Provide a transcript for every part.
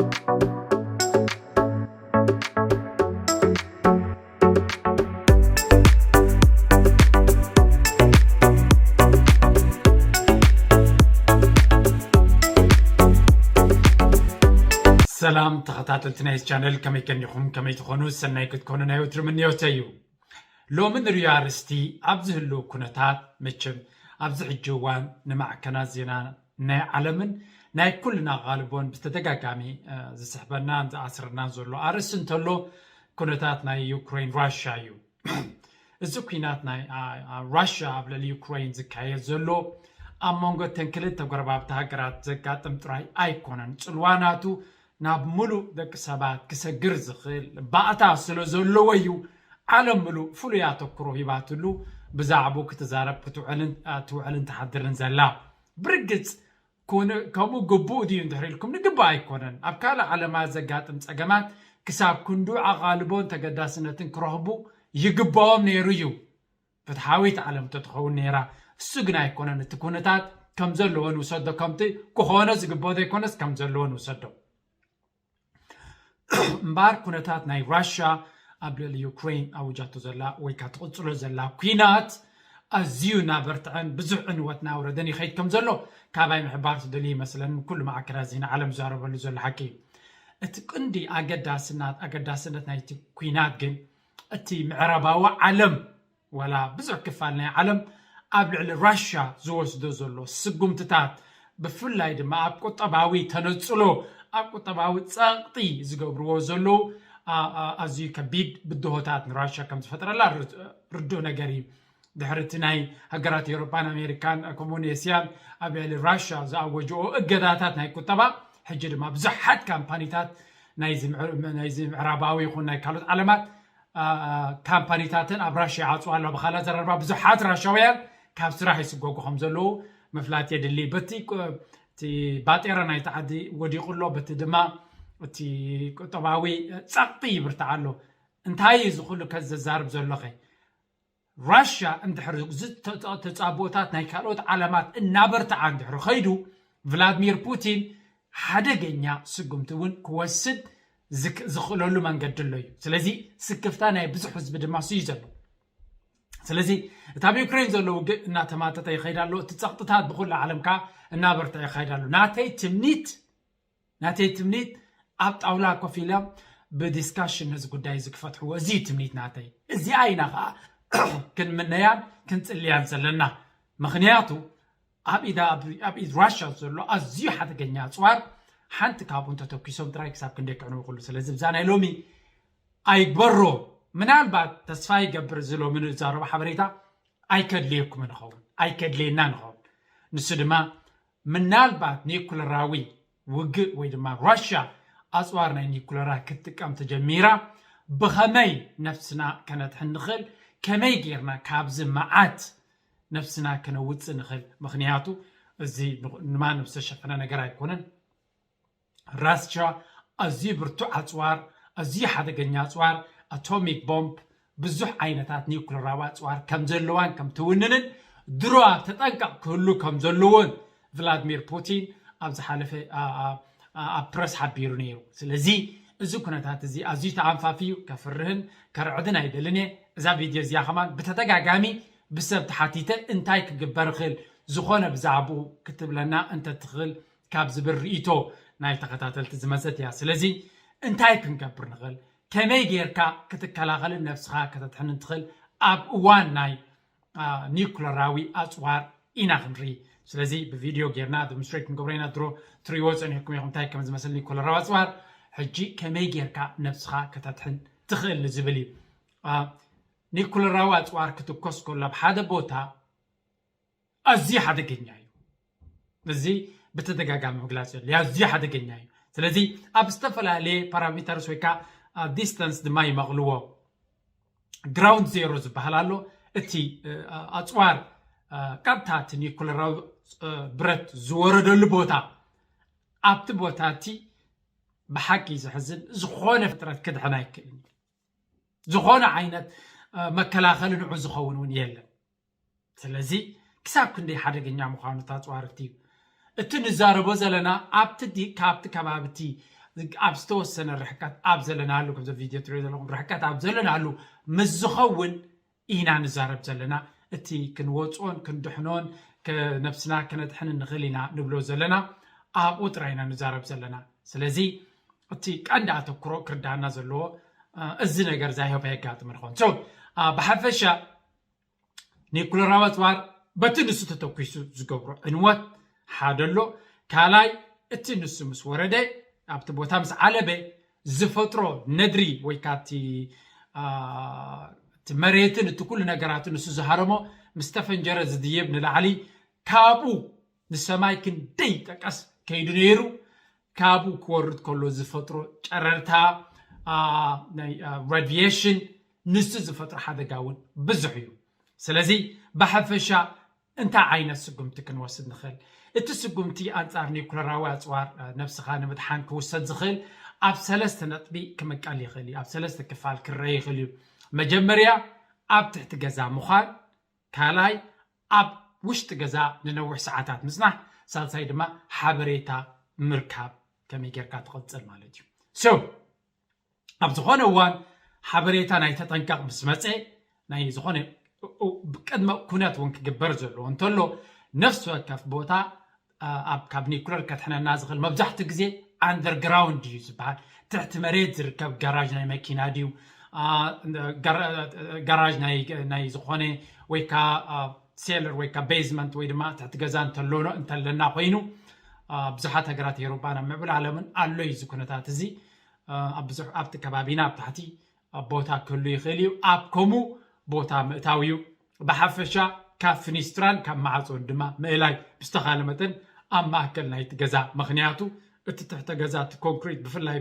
ሰላም ተኸታተልቲ ናይ ቻነል፣ ከመይ ከኒኹም? ከመይ ትኾኑ? ሰናይ ክትኮኑ ናይ ወትሩ ምንዮተይ እዩ። ሎሚ ንሪኦ ኣርእስቲ ኣብ ዝህልው ኩነታት፣ መቸም ኣብዚ ሕጂ እዋን ንማዕከናት ዜና ናይ ዓለምን ናይ ኩልና ኣቓልቦን ብተደጋጋሚ ዝስሕበናን ዝኣስረናን ዘሎ ኣርእስቲ እንተሎ፣ ኩነታት ናይ ዩክሬን ራሻ እዩ። እዚ ኩናት ናይ ራሻ ኣብ ልዕሊ ዩክሬን ዝካየድ ዘሎ፣ ኣብ መንጎ እተን ክልተ ጎረባብቲ ሃገራት ዘጋጥም ጥራይ ኣይኮነን። ጽልዋ ናቱ ናብ ሙሉእ ደቂ ሰባት ክሰግር ዝኽእል ባእታ ስለ ዘለዎ እዩ። ዓለም ሙሉእ ፍሉይ ኣተኩሮ ሂባትሉ ብዛዕባኡ ክትዛረብ ክትውዕልን ትውዕልን ትሓድርን ዘላ። ብርግጽ ከምኡ ግቡእ ድዩ እንድሕር ኢልኩም፣ ንግቡእ ኣይኮነን። ኣብ ካልእ ዓለማት ዘጋጥም ጸገማት ክሳብ ክንዱ ኣቓልቦን ተገዳስነትን ክረኽቡ ይግባኦም ነይሩ እዩ። ፍትሓዊት ዓለም ተትኸውን ነይራ። እሱ ግን ኣይኮነን። እቲ ኩነታት ከም ዘለዎ ንውሰዶ፣ ከምቲ ክኾነ ዝግብኦ ዘይኮነስ ከም ዘለዎ ንውሰዶ። እምበኣር ኩነታት ናይ ራሽያ ኣብ ልዕሊ ዩክሬን ኣውጃቶ ዘላ ወይ ከዓ ትቕጽሎ ዘላ ኩናት ኣዝዩ እናበርትዐን ብዙሕ ዕንወት እናውረደን ይኸይድ ከም ዘሎ ካባይ ምሕባር ትደልዩ ይመስለኒ። ኩሉ ማዕከናት ዜና ዓለም ዝዛረበሉ ዘሎ ሓቂ እዩ። እቲ ቅንዲ ኣገዳስናት ኣገዳስነት ናይቲ ኩናት ግን እቲ ምዕራባዊ ዓለም ዋላ ብዙሕ ክፋል ናይ ዓለም ኣብ ልዕሊ ራሽያ ዝወስዶ ዘሎ ስጉምትታት፣ ብፍላይ ድማ ኣብ ቁጠባዊ ተነጽሎ፣ ኣብ ቁጠባዊ ጸቕጢ ዝገብርዎ ዘለዉ ኣዝዩ ከቢድ ብድሆታት ንራሽያ ከም ዝፈጥረላ ርዱእ ነገር እዩ። ድሕሪ እቲ ናይ ሃገራት ኤውሮፓን ኣሜሪካን ከምኡውን ኤስያን ኣብ ልዕሊ ራሽያ ዝኣወጅኦ እገዳታት ናይ ቁጠባ፣ ሕጂ ድማ ብዙሓት ካምፓኒታት ናይዚ ምዕራባዊ ይኹን ናይ ካልኦት ዓለማት ካምፓኒታትን ኣብ ራሽያ ይዓፅዋ ኣለዋ። ብኻልእ ኣዘራርባ ብዙሓት ራሻውያን ካብ ስራሕ ይስጎጉ ከም ዘለዉ ምፍላጥ የድሊ። በቲ ባጤራ ናይቲ ዓዲ ወዲቑ ኣሎ፣ በቲ ድማ እቲ ቁጠባዊ ፀቕጢ ይብርትዓ ኣሎ። እንታይ እዩ እዚ ኩሉ ከ ዘዛርብ ዘሎኸ? ራሽያ እንድሕሪ ተፃብኦታት ናይ ካልኦት ዓለማት እናበርትዓ እንድሕሪ ከይዱ፣ ቭላድሚር ፑቲን ሓደገኛ ስጉምቲ እውን ክወስድ ዝኽእለሉ መንገዲ ኣሎ እዩ። ስለዚ ስክፍታ ናይ ብዙሕ ህዝቢ ድማ እዩ ዘሎ። ስለዚ እቲ ኣብ ዩክሬን ዘሎ ውግእ እናተማጠጠ ይኸይድ ኣሎ። እቲ ፀቕጥታት ብኩሉ ዓለም ከዓ እናበርትዐ ይኸይድ ኣሎ። ናተይ ትምኒት ናተይ ትምኒት ኣብ ጣውላ ኮፍ ኢሎም ብዲስካሽን ነዚ ጉዳይ እዚ ክፈትሕዎ፣ እዚ ትምኒት ናተይ። እዚኣ ኢና ከዓ ክንምነያን ክንፅልያን ዘለና። ምክንያቱ ኣብ ኢዳ ኣብ ኢድ ራሽያ ዘሎ ኣዝዩ ሓደገኛ ኣፅዋር ሓንቲ ካብኡ እንተተኪሶም ጥራይ ክሳብ ክንደይ ክዕንው ክሉ። ስለዚ ብዛ ናይ ሎሚ ኣይግበሮ። ምናልባት ተስፋ ይገብር እዚ ሎሚ ንዛረቦ ሓበሬታ ኣይከድልየኩም ንኸውን ኣይከድልየና ንኸውን። ንሱ ድማ ምናልባት ኒኩለራዊ ውግእ ወይ ድማ ራሽያ ኣፅዋር ናይ ኒኩለራ ክትጥቀም ተጀሚራ ብኸመይ ነፍስና ከነድሕን ንኽእል፣ ከመይ ጌርና ካብዚ መዓት ነፍስና ከነውፅእ ንኽእል። ምክንያቱ እዚ ንማንም ዝተሸፈነ ነገር ኣይኮነን። ራሽያ ኣዝዩ ብርቱዕ ኣፅዋር፣ ኣዝዩ ሓደገኛ ኣፅዋር፣ ኣቶሚክ ቦምብ፣ ብዙሕ ዓይነታት ኒውክለራዊ ኣፅዋር ከም ዘለዋን ከም ትውንንን ድሮ ኣብ ተጠንቀቕ ክህሉ ከም ዘለዎን ቭላድሚር ፑቲን ኣብ ዝሓለፈ ኣብ ፕረስ ሓቢሩ ነይሩ። ስለዚ እዚ ኩነታት እዚ ኣዝዩ ተኣንፋፊ እዩ፣ ከፍርህን ከርዕድን ኣይደልን እየ። እዛ ቪድዮ እዚኣ ከማን ብተደጋጋሚ ብሰብ ተሓቲተ እንታይ ክግበር ይኽእል ዝኾነ ብዛዕባኡ ክትብለና እንተትኽእል ካብ ዝብል ርእይቶ ናይ ተኸታተልቲ ዝመጸት እያ። ስለዚ እንታይ ክንገብር ንኽእል? ከመይ ጌርካ ክትከላኸልን ነብስኻ ከተድሕንን ትኽእል ኣብ እዋን ናይ ኒኩለራዊ ኣፅዋር ኢና ክንርኢ። ስለዚ ብቪድዮ ጌርና ዲሞንስትሬት ክንገብሮ ኢና። ድሮ ትርእይዎ ፀኒሕኩም ኢኹም እንታይ ከም ዝመስል ኒኩለራዊ ኣፅዋር። ሕጂ ከመይ ጌርካ ነብስኻ ከተድሕን ትኽእል ንዝብል እዩ። ኒኩለራዊ ኣፅዋር ክትኮስ ከሎ ኣብ ሓደ ቦታ ኣዝዩ ሓደገኛ እዩ። እዚ ብተደጋጋሚ ምግላፅ የድልዮ፣ ኣዝዩ ሓደገኛ እዩ። ስለዚ ኣብ ዝተፈላለየ ፓራሜተርስ ወይ ከዓ ዲስተንስ ድማ ይመቕልዎ። ግራውንድ ዜሮ ዝበሃል ኣሎ። እቲ ኣፅዋር ቀጥታ እቲ ኒኩለራዊ ብረት ዝወረደሉ ቦታ፣ ኣብቲ ቦታ እቲ ብሓቂ ዘሕዝን ዝኾነ ፍጥረት ክድሕን ኣይክእልን። ዝኾነ ዓይነት መከላኸሊ ንዑ ዝኸውን እውን የለን። ስለዚ ክሳብ ክንደይ ሓደገኛ ምዃኑ ታፅዋርቲ እዩ። እቲ ንዛረቦ ዘለና ኣብቲ ካብቲ ከባቢ እቲ ኣብ ዝተወሰነ ርሕቀት ኣብ ዘለናሉ፣ ከምዚ ቪድዮ ትሪኦ ዘለኹም ርሕቀት ኣብ ዘለናሉ ምስ ዝኸውን ኢና ንዛረብ ዘለና። እቲ ክንወፅኦን ክንድሕኖን ነብስና ከነድሕን ንኽእል ኢና ንብሎ ዘለና ኣብኡ ጥራይ ኢና ንዛረብ ዘለና። ስለዚ እቲ ቀንዲ ኣተኩሮ ክርዳና ዘለዎ እዚ ነገር ዛይሆብ ኣየጋጥምን ኾን ብሓፈሻ ኒኩለራዊ ኣፅዋር በቲ ንሱ ተተኩሱ ዝገብሮ ዕንወት ሓደ ኣሎ። ካልኣይ እቲ ንሱ ምስ ወረደ ኣብቲ ቦታ ምስ ዓለበ ዝፈጥሮ ነድሪ ወይ ከዓ እቲ መሬትን እቲ ኩሉ ነገራትን ንሱ ዝሃረሞ ምስ ተፈንጀረ ዝድየብ ንላዕሊ ካብኡ ንሰማይ ክንደይ ጠቀስ ከይዱ ነይሩ። ካብኡ ክወርድ ከሎ ዝፈጥሮ ጨረርታ radiation ንሱ ዝፈጥሮ ሓደጋ እውን ብዙሕ እዩ። ስለዚ ብሓፈሻ እንታይ ዓይነት ስጉምቲ ክንወስድ ንኽእል? እቲ ስጉምቲ ኣንጻር ኒኩለራዊ ኣፅዋር ነብስኻ ንምድሓን ክውሰድ ዝኽእል ኣብ ሰለስተ ነጥቢ ክምቀል ይኽእል እዩ። ኣብ ሰለስተ ክፋል ክረአ ይኽእል እዩ። መጀመርያ ኣብ ትሕቲ ገዛ ምዃን፣ ካልኣይ ኣብ ውሽጢ ገዛ ንነዊሕ ሰዓታት ምፅናሕ፣ ሳልሳይ ድማ ሓበሬታ ምርካብ ከመይ ጌርካ ትቕፅል ማለት እዩ። So ኣብ ዝኾነ እዋን ሓበሬታ ናይ ተጠንቀቕ ምስ መፀ ናይ ዝኾነ ቅድመ ኩነት እውን ክግበር ዘለዎ እንተሎ ነፍሲ ወከፍ ቦታ ኣብ ካብ ኒኩለር ከድሕነና ዝኽእል መብዛሕትኡ ግዜ underground እዩ ዝበሃል። ትሕቲ መሬት ዝርከብ ጋራጅ ናይ መኪና ድዩ፣ ጋራጅ ናይ ዝኾነ ወይ ከዓ ሴለር ወይ ከዓ ቤዝመንት ወይ ድማ ትሕቲ ገዛ እንተለና ኮይኑ ብዙሓት ሃገራት ኤሮጳን ኣብ ምዕብል ዓለምን ኣሎ እዩ እዚ ኩነታት እዚ። ኣብ ብዙሕ ኣብቲ ከባቢና ኣብ ታሕቲ ቦታ ክህሉ ይኽእል እዩ። ኣብ ከምኡ ቦታ ምእታው እዩ። ብሓፈሻ ካብ ፍኒስትራን ካብ ማዕፆን ድማ ምእላይ ብዝተኻለ መጠን ኣብ ማእከል ናይቲ ገዛ፣ ምኽንያቱ እቲ ትሕተ ገዛ እቲ ኮንክሪት ብፍላይ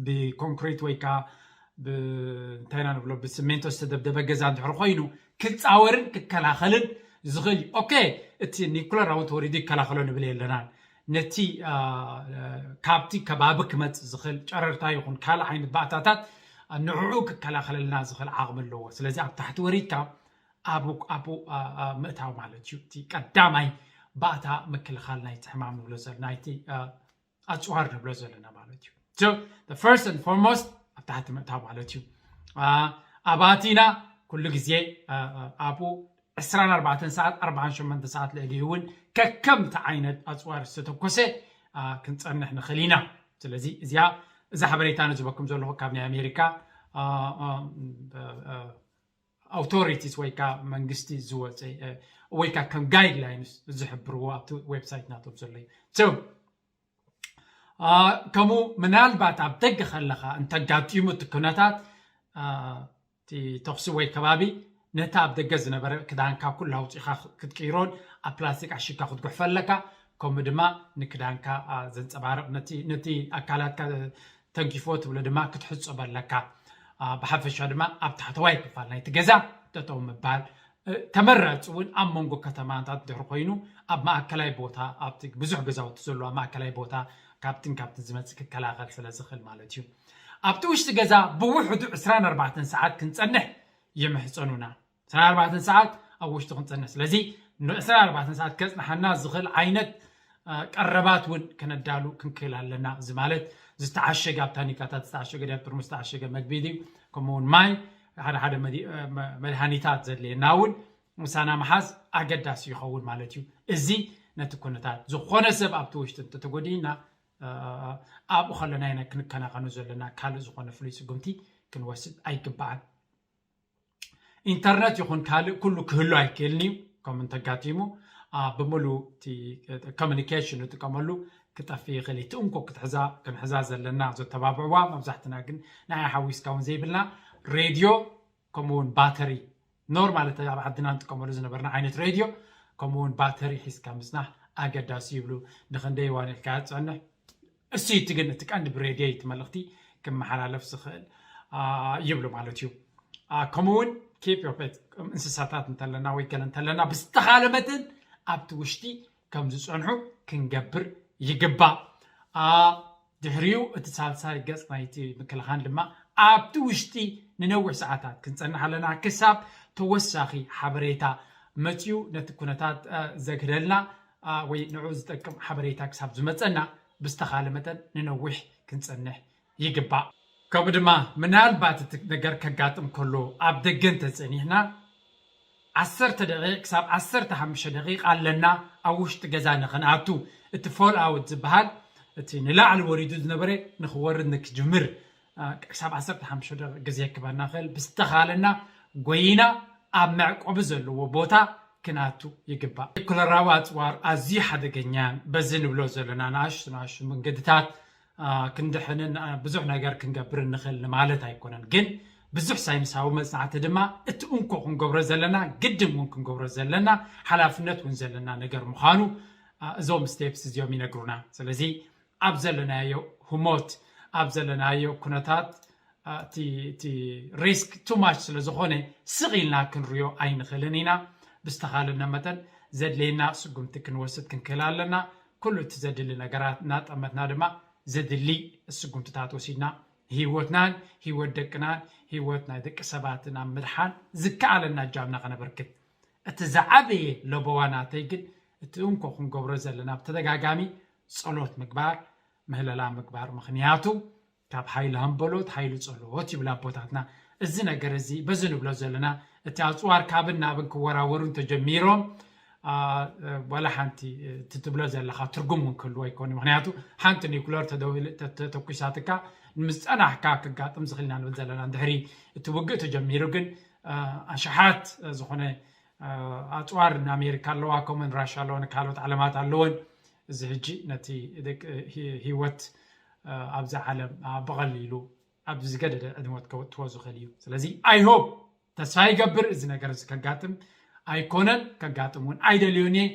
ብኮንክሪት ወይ ከዓ እንታይ ኢና ንብሎ ብስሜንቶ ዝተደብደበ ገዛ እንድሕር ኮይኑ ክፃወርን ክከላኸልን ዝኽእል እዩ። ኦኬ፣ እቲ ኒኩለር ኣውን ተወሪዱ ይከላኸሎ ንብል የለናን። ነቲ ካብቲ ከባቢ ክመፅእ ዝኽእል ጨረርታ ይኹን ካልእ ዓይነት ባእታታት ንዕኡ ክከላኸለልና ዝኽእል ዓቕሚ ኣለዎ። ስለዚ ኣብ ታሕቲ ወሪድካ ኣብኡ ኣብኡ ምእታው ማለት እዩ። እቲ ቀዳማይ ባእታ ምክልኻል ናይቲ ሕማም ንብሎ ዘለና ናይቲ ኣፅዋር ንብሎ ዘለና ማለት እዩ። So the first and foremost ኣብ ታሕቲ ምእታው ማለት እዩ። ኣባቲና ኩሉ ግዜ ኣብኡ ዕስራን ኣርባዕተን ሰዓት ኣርባዓን ሸሞንተ ሰዓት ልዕሊ እውን ከከምቲ ዓይነት ኣፅዋር ዝተተኮሰ ክንፀንሕ ንኽእል ኢና። ስለዚ እዚኣ እዛ ሓበሬታ ንዝበኩም ዘለኹ ካብ ናይ ኣሜሪካ ኣውቶሪቲስ ወይ ከዓ መንግስቲ ዝወፀ ወይ ከዓ ከም ጋይድላይንስ ዝሕብርዎ ኣብቲ ዌብሳይት ናቶም ዘሎ እዩ። ከምኡ ምናልባት ኣብ ደገ ከለኻ እንተጋጢሙ እቲ ኩነታት እቲ ተኽሲ ወይ ከባቢ ነቲ ኣብ ደገ ዝነበረ ክዳንካ ኩሉ ኣውፂኻ ክትቅይሮን ኣብ ፕላስቲክ ዓሽግካ ክትጉሕፎ ኣለካ። ከምኡ ድማ ንክዳንካ ዘንፀባርቕ ነቲ ኣካላትካ ተንኪፎ ትብሎ ድማ ክትሕፀቦ ኣለካ። ብሓፈሻ ድማ ኣብ ታሕተዋይ ክፋል ናይቲ ገዛ ጠጠው ምባል ተመራፂ እውን ኣብ መንጎ ከተማታት ድሕሪ ኮይኑ ኣብ ማእከላይ ቦታ ኣብቲ ብዙሕ ገዛውቲ ዘለዎ ኣብ ማእከላይ ቦታ ካብትን ካብትን ዝመፅእ ክከላኸል ስለ ዝኽእል ማለት እዩ። ኣብቲ ውሽጢ ገዛ ብውሕዱ ዕስራን ኣርባዕተን ሰዓት ክንፀንሕ ይምሕፀኑና። ዕስራን ኣርባዕተን ሰዓት ኣብ ውሽጢ ክንፀንሕ። ስለዚ ዕስራን ኣርባዕተን ሰዓት ከፅንሓና ዝኽእል ዓይነት ቀረባት እውን ከነዳሉ ክንክእል ኣለና። እዚ ማለት ዝተዓሸገ ኣብ ታኒካታት ዝተዓሸገ ድዩ ኣብ ጥርሙስ ዝተዓሸገ መግቢ ድዩ ከምኡ እውን ማይ ሓደ ሓደ መድሃኒታት ዘድልየና እውን ምሳና ምሓዝ ኣገዳሲ ይኸውን ማለት እዩ። እዚ ነቲ ኩነታት ዝኾነ ሰብ ኣብቲ ውሽጢ እንተተጎዲእና ኣብኡ ከለና ኢና ክንከናኸኖ ዘለና። ካልእ ዝኾነ ፍሉይ ስጉምቲ ክንወስድ ኣይግባኣን። ኢንተርነት ይኹን ካልእ ኩሉ ክህሉ ኣይክእልን እዩ። ከም እንተጋጢሙ ብምሉ ኮሚኒኬሽን ንጥቀመሉ ክጠፍእ ይኽእል እዩ። እቲ እንኮ ክትሕዛ ክንሕዛ ዘለና ዘተባብዕዋ መብዛሕትና ግን ንዓይ ሓዊስካ እውን ዘይብልና ሬድዮ ከምኡውን ባተሪ ኖርማል እቲ ኣብ ዓድና ንጥቀመሉ ዝነበርና ዓይነት ሬድዮ ከምኡውን ባተሪ ሒዝካ ምፅናሕ ኣገዳሲ ይብሉ። ንክንደይ እዋን ኢልካ ትፀንሕ እሱ እቲ ግን እቲ ቀንዲ ብሬድዮ እቲ መልእኽቲ ክመሓላለፍ ዝኽእል ይብሉ ማለት እዩ። ከምኡውን ኬፕ ዮር ፔት እንስሳታት እንተለና ወይ ገለ እንተለና ብዝተኻለ መጠን ኣብቲ ውሽጢ ከም ዝፀንሑ ክንገብር ይግባእ። ድሕሪኡ እቲ ሳልሳይ ገፅ ናይቲ ምክልኻል ድማ ኣብቲ ውሽጢ ንነዊሕ ሰዓታት ክንፀንሕ ኣለና ክሳብ ተወሳኺ ሓበሬታ መፅኡ ነቲ ኩነታት ዘግህደልና ወይ ንዑ ዝጠቅም ሓበሬታ ክሳብ ዝመፀና ብዝተኻለ መጠን ንነዊሕ ክንጸንሕ ይግባእ። ከምኡ ድማ ምናልባት እቲ ነገር ከጋጥም ከሎ ኣብ ደገ እንተጸኒሕና ዓሰርተ ደቂቕ ክሳብ ዓሰርተ ሓሙሽተ ደቂቕ ኣለና ኣብ ውሽጢ ገዛ ንኽንኣቱ። እቲ ፎል ኣውት ዝበሃል እቲ ንላዕሊ ወሪዱ ዝነበረ ንኽወርድ ንክጅምር ክሳብ ዓሰርተ ሓሙሽተ ደቂቕ ግዜ ክበና ክእል ብዝተኻለና ጎይና ኣብ መዕቆቢ ዘለዎ ቦታ ክናቱ ይግባእ። ኒኩለራዊ ኣፅዋር ኣዝዩ ሓደገኛን በዚ ንብሎ ዘለና ንኣሽቱ ንኣሽቱ መንገድታት ክንድሕንን ብዙሕ ነገር ክንገብርን ንኽእል ንማለት ኣይኮነን። ግን ብዙሕ ሳይንሳዊ መፅናዕቲ ድማ እቲ እንኮ ክንገብሮ ዘለና ግድን እውን ክንገብሮ ዘለና ሓላፍነት እውን ዘለና ነገር ምዃኑ እዞም ስቴፕስ እዚኦም ይነግሩና። ስለዚ ኣብ ዘለናዮ ህሞት ኣብ ዘለናዮ ኩነታት እቲ ሪስክ ቱ ማች ስለ ዝኾነ ስቕ ኢልና ክንሪዮ ኣይንኽእልን ኢና። ብዝተኻለና መጠን ዘድልየና ስጉምቲ ክንወስድ ክንክእል ኣለና። ኩሉ እቲ ዘድሊ ነገራት እናጠመትና ድማ ዘድሊ ስጉምትታት ወሲድና ህይወትናን ህይወት ደቅናን ህይወት ናይ ደቂ ሰባትን ኣብ ምድሓን ዝከኣለና እጃምና ከነበርክት። እቲ ዝዓበየ ለበዋ ናተይ ግን እቲ እንኮ ክንገብሮ ዘለና ብተደጋጋሚ ጸሎት ምግባር ምህለላ ምግባር ምኽንያቱ ካብ ሓይሊ ሃንበሎት ሓይሊ ጸሎት ይብላ ኣቦታትና። እዚ ነገር እዚ በዚ ንብሎ ዘለና እቲ ኣፅዋር ካብን ናብን ክወራወሩ እንተጀሚሮም ዋላ ሓንቲ እቲ ትብሎ ዘለካ ትርጉም እውን ክህልዎ ኣይኮነ። ምክንያቱ ሓንቲ ኒኩለር ተተኩሳትካ ምስ ፀናሕካ ክጋጥም ዝኽእል ኢና ንብል ዘለና። ድሕሪ እቲ ውግእ ተጀሚሩ ግን ኣሽሓት ዝኾነ ኣፅዋር ንኣሜሪካ ኣለዋ፣ ከምኡን ራሻ ኣለወን፣ ካልኦት ዓለማት ኣለወን። እዚ ሕጂ ነቲ ህይወት ኣብዚ ዓለም ብቐሊሉ ኣብ ዝገደደ ዕድመት ከወጥዎ ዝኽእል እዩ። ስለዚ ኣይሆብ ተስፋ ይገብር እዚ ነገር እዚ ከጋጥም ኣይኮነን፣ ከጋጥም እውን ኣይደልዮን እየ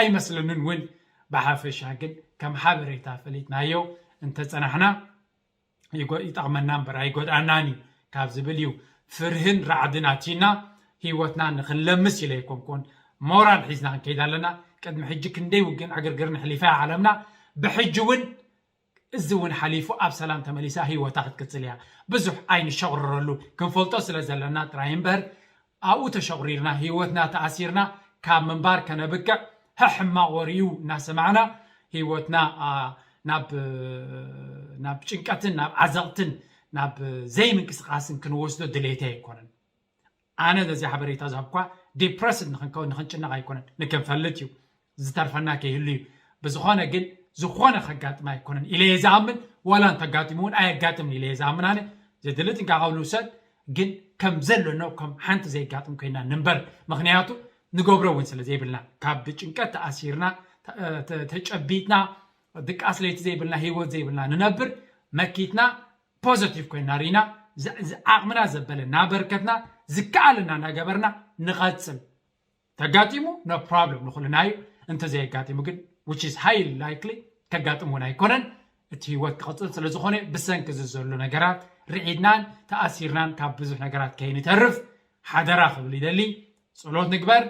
ኣይመስለንን እውን። ብሓፈሻ ግን ከም ሓበሬታ ፈሊጥናዮ እንተፀናሕና ይጠቕመና እምበር ኣይጎድኣናን እዩ ካብ ዝብል እዩ። ፍርህን ራዕድን ኣቲና ህይወትና ንክንለምስ ኢለ ኣይኮንኩን ሞራል ሒዝና ክንከይድ ኣለና። ቅድሚ ሕጂ ክንደይ ውግን ዕግርግርን ሕሊፋ ዓለምና ብሕጂ እውን እዚ እውን ሓሊፉ ኣብ ሰላም ተመሊሳ ህይወታ ክትቅፅል እያ። ብዙሕ ኣይንሸቑረረሉ ክንፈልጦ ስለ ዘለና ጥራይ እምበር ኣብኡ ተሸቑሪርና ህይወትና ተኣሲርና ካብ ምንባር ከነብቅዕ ሕሕማቕ ወሪኡ እናሰማዕና ህይወትና ናብ ናብ ጭንቀትን ናብ ዓዘቕትን ናብ ዘይምንቅስቃስን ክንወስዶ ድሌተይ ኣይኮነን። ኣነ ነዚ ሓበሬታ ዝሃብኳ ዲፕረስድ ንኽንከውን ንኽንጭነቕ ኣይኮነን፣ ንክንፈልጥ እዩ ዝተርፈና ከይህሉ እዩ። ብዝኾነ ግን ዝኾነ ከጋጥም ኣይኮነን ኢለ እየ ዝኣምን። ዋላ እንተጋጢሙ እውን ኣየጋጥምን ኢለ እየ ዝኣምን። ኣነ ዘድሊ ጥንቃቐ ንውሰድ፣ ግን ከም ዘለና ከም ሓንቲ ዘይጋጥም ኮይና ንንበር። ምክንያቱ ንገብሮ እውን ስለ ዘይብልና ካብ ጭንቀት ተኣሲርና ተጨቢጥና ድቃስ ለይቲ ዘይብልና ህይወት ዘይብልና ንነብር መኪትና ፖዘቲቭ ኮይና ርኢና ዓቕምና ዘበለ እናበርከትና ዝከኣለና እናገበርና ንቐፅል። ተጋጢሙ ኖ ፕሮብለም ንኩልና እዩ። እንተዘየጋጢሙ ግን which is highly likely ከጋጥም እውን ኣይኮነን። እቲ ህይወት ክቐፅል ስለዝኾነ ብሰንኪ እዚ ዘሎ ነገራት ርዒድናን ተኣሲርናን ካብ ብዙሕ ነገራት ከይንተርፍ ሓደራ ክብል ይደሊ። ጸሎት ንግበር፣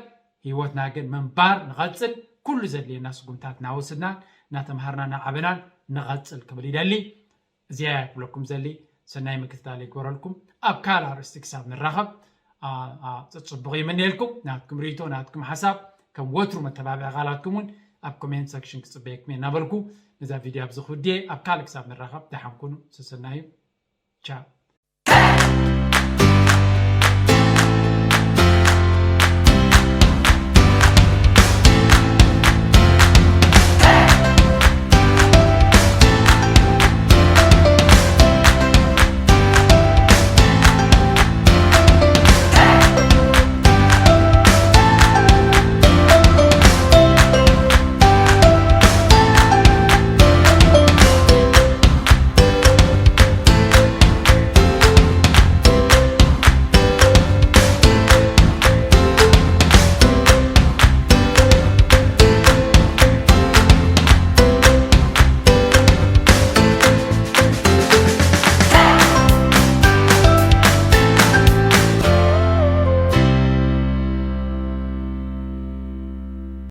ህይወትና ግን ምንባር ንቐጽል። ኩሉ ዘድልየና ስጉምታት እናወስድናን እናተምሃርና እናዓበናን ንቐጽል ክብል ይደሊ። እዚኣ እያ ክብለኩም ዘሊ። ሰናይ ምክትታል ይግበረልኩም። ኣብ ካልእ ኣርእስቲ ክሳብ ንራኸብ፣ አ፣ አ፣ ጽቡቕ ይምንየልኩም። ናትኩም ርእይቶ፣ ናትኩም ሓሳብ፣ ከም ወትሩ መተባብዒ ቃላትኩም እውን ኣብ ኮሜንት ሰክሽን ክጽበየኩም እየ እናበልኩ፣ ነዛ ቪድዮ ኣብዚ ክውድየ። ኣብ ካልእ ክሳብ ንራኸብ፣ ደሓን ኩኑ። ሰሰናዩ። ቻው።